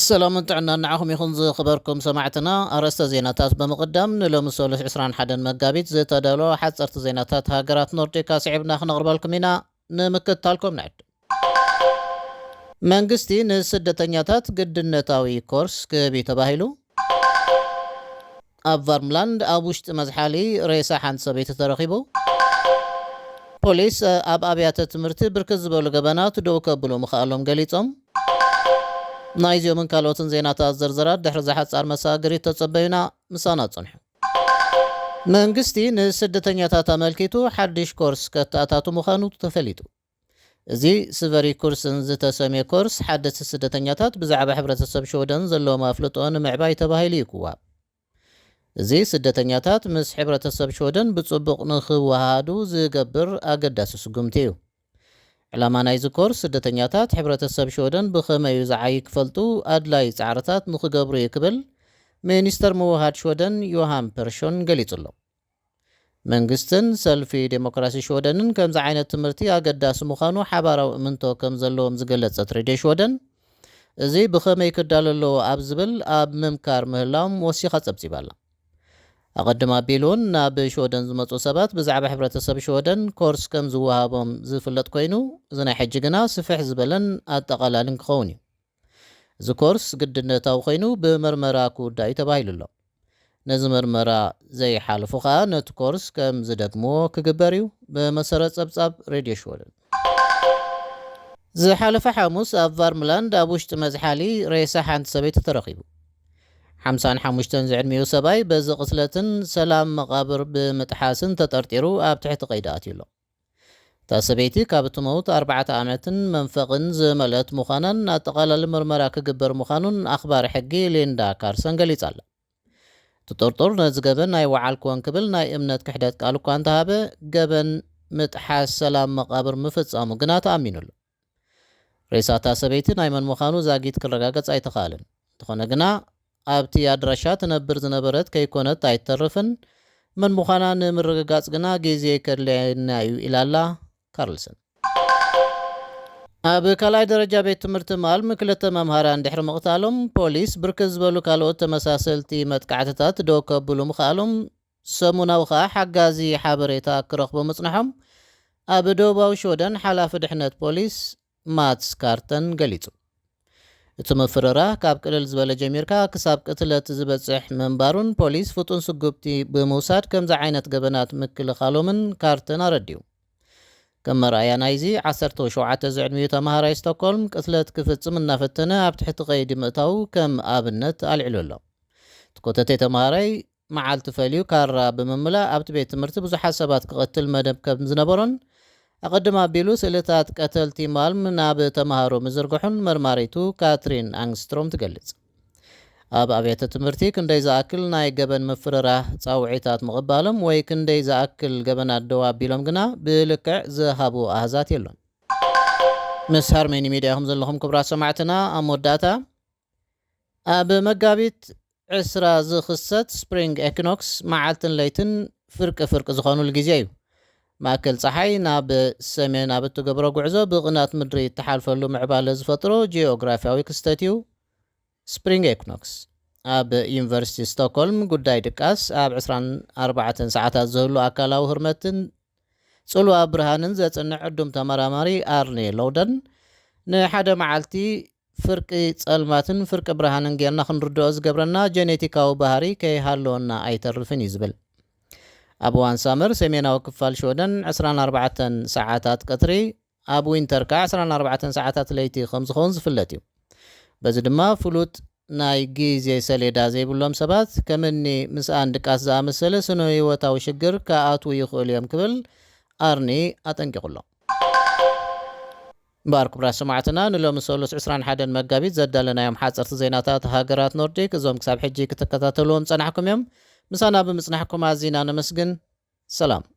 ሰላምን ጥዕናን ንዓኹም ይኹን ዝኽበርኩም ሰማዕትና። ኣርእስተ ዜናታት ብምቕዳም ንሎሚ ሰሉስ ዕስራን ሓደን መጋቢት ዝተዳለወ ሓጸርቲ ዜናታት ሃገራት ኖርዲካ ስዒብና ክነቕርበልኩም ኢና። ንምክትታልኩም ንዕድም። መንግስቲ ንስደተኛታት ግድነታዊ ኮርስ ክህብ እዩ ተባሂሉ። ኣብ ቫርምላንድ ኣብ ውሽጢ መዝሓሊ ሬሳ ሓንቲ ሰበይቲ ተረኺቡ። ፖሊስ ኣብ ኣብያተ ትምህርቲ ብርክት ዝበሉ ገበናት ደው ከብሉ ምኽኣሎም ገሊጾም። ናይዚኦምን ካልኦትን ዜናታት ዝርዝራት ድሕሪ ዝሓጻር መሳግሪት ተጸበዩና፣ ምሳና ጽንሑ። መንግስቲ ንስደተኛታት ኣመልኪቱ ሓድሽ ኮርስ ከተኣታቱ ምዃኑ ተፈሊጡ። እዚ ስቨሪ ኩርስን ዝተሰምየ ኮርስ ሓደስቲ ስደተኛታት ብዛዕባ ሕብረተሰብ ሽወደን ዘለዎም ኣፍልጦ ንምዕባይ ተባሂሉ እዩ ክወሃብ። እዚ ስደተኛታት ምስ ሕብረተሰብ ሽወደን ብጽቡቕ ንኽወሃሃዱ ዝገብር ኣገዳሲ ስጉምቲ እዩ። ዕላማ ናይዚ ኮርስ ስደተኛታት ሕብረተሰብ ሽወደን ብኸመይ እዩ ዝዓይ ክፈልጡ ኣድላይ ጻዕርታት ንኽገብሩ እዩ ክብል ሚኒስተር ምውሃድ ሽወደን ዮሃን ፐርሾን ገሊጹ ኣሎ። መንግስትን ሰልፊ ዴሞክራሲ ሽወደንን ከምዚ ዓይነት ትምህርቲ ኣገዳሲ ምዃኑ ሓባራዊ እምንቶ ከም ዘለዎም ዝገለጸት ሬድዮ ሽወደን፣ እዚ ብኸመይ ክዳሎ ኣለዎ ኣብ ዝብል ኣብ ምምካር ምህላዎም ወሲኻ ጸብጺባ ኣላ። ኣቐድም ኣቢሉ እውን ናብ ሽወደን ዝመጹ ሰባት ብዛዕባ ሕብረተሰብ ሽወደን ኮርስ ከም ዝወሃቦም ዝፍለጥ ኮይኑ፣ እዚ ናይ ሕጂ ግና ስፍሕ ዝበለን ኣጠቓላልን ክኸውን እዩ። እዚ ኮርስ ግድነታዊ ኮይኑ ብመርመራ ክውዳእ እዩ ተባሂሉ ኣሎ። ነዚ መርመራ ዘይሓልፉ ከኣ ነቲ ኮርስ ከም ዝደግምዎ ክግበር እዩ፣ ብመሰረት ጸብጻብ ሬድዮ ሽወደን። ዝሓለፈ ሓሙስ ኣብ ቫርምላንድ ኣብ ውሽጢ መዝሓሊ ሬሳ ሓንቲ ሰበይቲ ተረኺቡ። ሓምሳን ሓሙሽተን ዝዕድሚኡ ሰብኣይ በዚ ቅትለትን ሰላም መቓብር ብምጥሓስን ተጠርጢሩ ኣብ ትሕቲ ቀይዲ ኣትዩ ኣሎ። እታ ሰበይቲ ካብ እትመውት ኣርባዕተ ዓመትን መንፈቕን ዝመልአት ምዃናን ኣጠቓላሊ ምርመራ ክግበር ምዃኑን ኣኽባሪ ሕጊ ሊንዳ ካርሰን ገሊጻ ኣላ። እቲ ጥርጡር ነዚ ገበን ኣይወዓልክዎን ክብል ናይ እምነት ክሕደት ቃል እኳ እንተሃበ፣ ገበን ምጥሓስ ሰላም መቓብር ምፍጻሙ ግና ተኣሚኑ ኣሎ። ሬሳ እታ ሰበይቲ ናይ መን ምዃኑ ዛጊት ክረጋገጽ ኣይተኻእለን። እንተኾነ ግና፣ ኣብቲ ኣድራሻ ትነብር ዝነበረት ከይኮነት ኣይትተርፍን፣ መን ምዃና ንምርግጋጽ ግና ግዜ ከድልየና እዩ ኢላ ኣላ ካርልሰን። ኣብ ካልኣይ ደረጃ ቤት ትምህርቲ ማልም ክልተ መምሃራን ድሕሪ ምቕታሎም፣ ፖሊስ ብርክት ዝበሉ ካልኦት ተመሳሰልቲ መጥቃዕትታት ደው ከብሉ ምኽኣሎም፣ ሰሙናዊ ከኣ ሓጋዚ ሓበሬታ ክረኽቡ ምጽንሖም ኣብ ደቡባዊ ሽወደን ሓላፊ ድሕነት ፖሊስ ማትስ ካርተን ገሊጹ። እቲ ምፍርራህ ካብ ቅልል ዝበለ ጀሚርካ ክሳብ ቅትለት ዝበጽሕ ምንባሩን ፖሊስ ፍጡን ስጉምቲ ብምውሳድ ከምዚ ዓይነት ገበናት ምክልኻሎምን ካርተን ኣረዲኡ። ከም መርኣያ ናይዚ፣ ዓሰርተ ሸውዓተ ዝዕድሚኡ ተመሃራይ ስቶክሆልም ቅትለት ክፍጽም እናፈተነ ኣብ ትሕቲ ቀይዲ ምእታዉ ከም ኣብነት ኣልዒሉ ኣሎ። እቲ ኮተቴ ተመሃራይ መዓልቲ ፈልዩ ካራ ብምምላእ ኣብቲ ቤት ትምህርቲ ብዙሓት ሰባት ክቐትል መደብ ከም ዝነበሮን ኣቐድም ኣቢሉ ስእልታት ቀተልቲ ማልም ናብ ተምሃሮ ምዝርግሑን መርማሪቱ ካትሪን ኣንግስትሮም ትገልጽ። ኣብ ኣብያተ ትምህርቲ ክንደይ ዝኣክል ናይ ገበን ምፍርራህ ጻውዒታት ምቕባሎም ወይ ክንደይ ዝኣክል ገበናት ደው ኣቢሎም ግና ብልክዕ ዝሃብዎ ኣሃዛት የሎን። ምስ ሃርመኒ ሚድያ ኢኹም ዘለኹም ክቡራት ሰማዕትና። ኣብ መወዳእታ፣ ኣብ መጋቢት ዕስራ ዝኽሰት ስፕሪንግ ኤኪኖክስ መዓልትን ለይትን ፍርቂ ፍርቂ ዝኾኑሉ ግዜ እዩ። ማእከል ጸሓይ ናብ ሰሜን ኣብ እትገብሮ ጉዕዞ ብቕናት ምድሪ እትሓልፈሉ ምዕባለ ዝፈጥሮ ጂኦግራፊያዊ ክስተት እዩ። ስፕሪንግ ኤኪኖክስ ኣብ ዩኒቨርሲቲ ስቶክሆልም ጉዳይ ድቃስ ኣብ ዕስራን ኣርባዕተን ሰዓታት ዝህሉ ኣካላዊ ህርመትን ጽልዋ ብርሃንን ዘጽንዕ ዕዱም ተመራማሪ ኣርኔ ሎውደን ንሓደ መዓልቲ ፍርቂ ጸልማትን ፍርቂ ብርሃንን ጌርና ክንርድኦ ዝገብረና ጀኔቲካዊ ባህሪ ከይሃለወና ኣይተርፍን እዩ ዝብል። ኣብ እዋን ሳመር ሰሜናዊ ክፋል ሽወደን ዕስራን ኣርባዕተን ሰዓታት ቀትሪ፣ ኣብ ዊንተር ከኣ ዕስራን ኣርባዕተን ሰዓታት ለይቲ ከም ዝኸውን ዝፍለጥ እዩ። በዚ ድማ ፍሉጥ ናይ ግዜ ሰሌዳ ዘይብሎም ሰባት ከምኒ ምስኣን ድቃስ ዝኣመሰለ ስነ ህይወታዊ ሽግር ክኣትዉ ይኽእሉ እዮም ክብል ኣርኒ ኣጠንቂቑ ኣሎ። እምበኣር ክቡራት ሰማዕትና፣ ንሎሚ ሰሉስ ዕስራን ሓደን መጋቢት ዘዳለናዮም ሓጸርቲ ዜናታት ሃገራት ኖርዲክ እዞም ክሳብ ሕጂ ክትከታተልዎም ጸናሕኩም እዮም። ምሳና ብምጽናሕኩም ኣዚና ነመስግን። ሰላም።